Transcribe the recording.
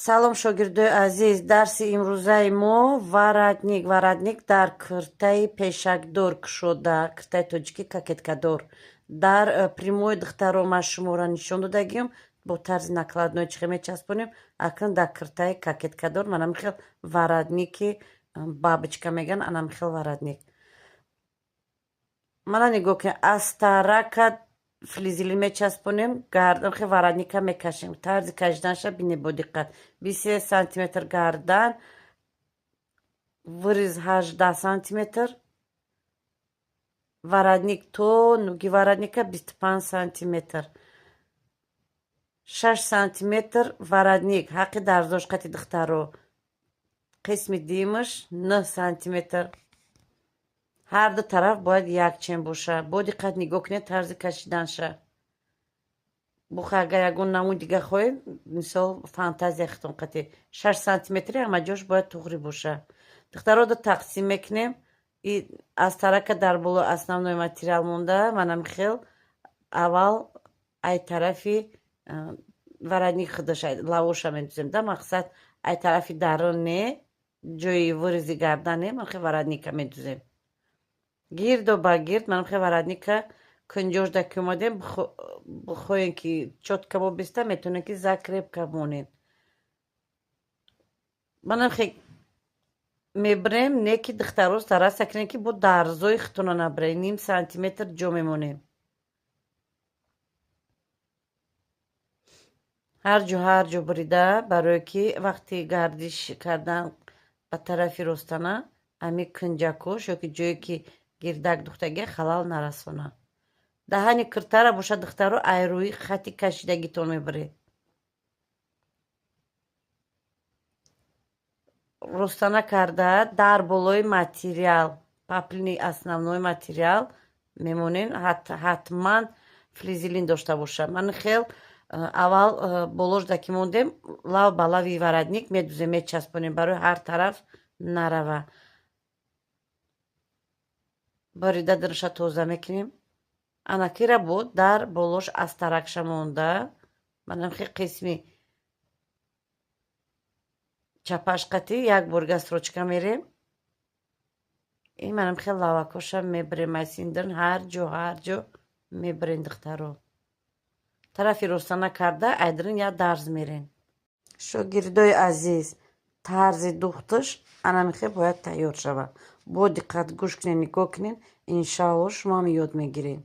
Салом, шогирдои азиз! Дарси имрӯзаи мо воротник. Воротник дар киртаи пешакдор кушода, киртаи тоҷикӣ кокеткадор. Дар прямой, духтаро, ман шуморо нишон додагиам бо тарзи накладной чихе мечаспонем. Акнун дар киртаи кокеткадор манам хел воротники бабочка меган, анам хел воротник. Мана нигоҳ кунед, астарака флизелин мечаспонем, гардан хел воротника мекашем. Тарзи кашиданша бинед бо диққат. 23 сантиметр гардан, вырез 18 сантиметр, воротник то нуги воротника 25 сантиметр, 6 сантиметр воротник ҳаққи дарзош қати, духтаро, қисми дуюмаш 9 сантиметр. Ҳар ду тараф бояд якчен бошад. Бо диққат нигоҳ кунед тарзи кашиданша. Буха агар ягон намуд дига хоҳед, мисол, фантазия хитон қати 6 сантиметри ҳама ҷош бояд туғри бошад. Духтаро, ду тақсим мекунем. Астарака дар боло основной материал монда, манам хел аввал ай тарафи воротник худаш лавоша медузем да, мақсад, ай тарафи дарун не, ҷои вырези гардан не, ман хел воротника медузем гирду ба гирд. Манам хел воротника кунҷошда ки омадем, бихоҳем ки чётко бобиста, метавонем ки закрепка монем. Манам хел мебирем, не ки, духтаро, стараться кунем, ки бо дарзои худтона набирем, ним сантиметр ҷо мемонем. Ҳар ҷо, ҳар ҷо бурида, барое ки вақти гардиш кардан ба тарафи ростана ами кунҷакош ёки ҷое ки гирдак духтагия халал нарасона. Даҳани киртара бошад, духтаро, айрӯи хати кашидагитон мебаред. Ростана карда, дар болои материал, поплини основной материал мемонем, ҳатман флизелин дошта бошад. Ман хел аввал болошда ки мондем, лав ба лави воротник медузем, мечаспонем, барои ҳар тараф нарава. Бурида, дурша тоза мекунем. Анакира буд дар болош астаракша монда, манам хел қисми чапаш қати як борга строчка мерем. Ин манам хел лавакоша мебирем, айсиндрн ҳар ҷо, ҳар ҷо мебирем. Духтаро, тарафи ростана карда, айдрин як дарз мерем. Шогирдои азиз, тарзи духташ анамихел бояд тайёр шавад. Бо диққат гӯш кунед, нигоҳ кунед, иншаалло, шумоам ёд мегиред.